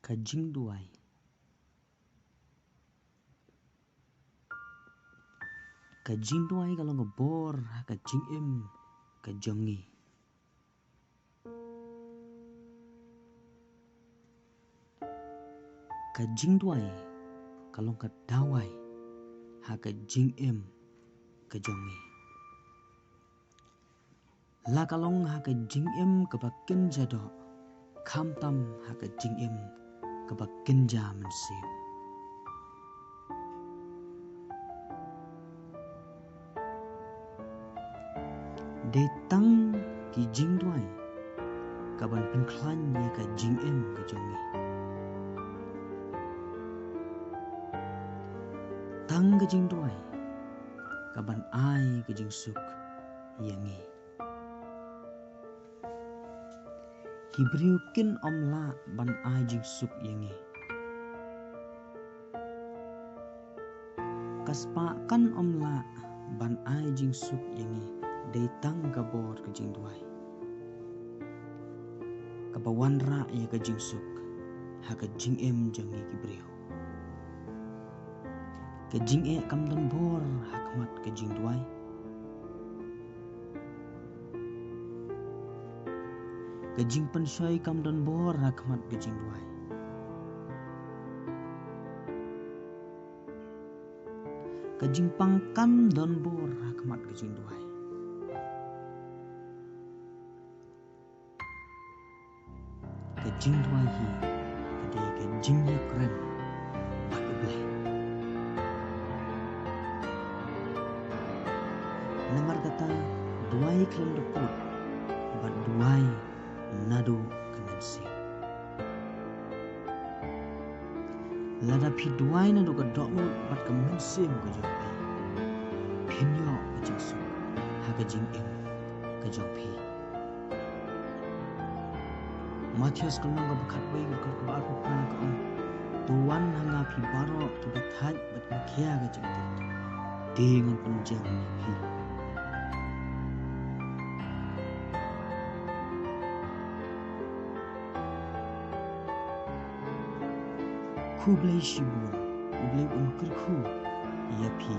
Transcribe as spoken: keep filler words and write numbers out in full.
Ka jingduwai. Ka jingduwai ka long ka bor ha ka jingim ka jong ngi. Ka jingduwai ka long ka dawai ha ka jingim ka jong ngi. La ka long ha ka jingim kaba kynja doh, khamtam ha ka jingim kaba kynja mynsiem. Dei tang ki jingduwai kaban pynkhlaiñ ïa ka jingim ka jong ngi. Tang ka jingduwai kaban ai ka jingsuk ïa ngi. Ki briew kin ym lah ban ai jingsuk ïa ngi. Ka spah kan ym lah ban ai jingsuk ïa ngi, dei tang ka bor ka jingduwai kaba wanrah ïa ka jingsuk ha ka jingim jong ngi ki briew. Ka jingeh kam don bor ha khmat ka jingduwai. Ka jingpynshoi kam don bor ha khmat ka jingduwai. Ka jingpang kam don bor ha khmat ka jingduwai. Ka jingduwai hi ka dei ka jingïakren bad U Blei. Namar kata, duwai khlem da pud bad duwai naduh ka mynsiem. Lada phi duwai naduh ka dohnud bad ka mynsiem ka jong phi, phin ïoh ka jingsuk ha ka jingim ka jong phi. Mathaios ka lynnong kaba khatwei, ka dkhot kaba arphew phra ka ong, "To wan ha nga phi baroh kiba thait bad kiba khia ka jingtip, te ngan pynjah ïa phi." Khublei shibun, U Blei un kyrkhu ïa phi.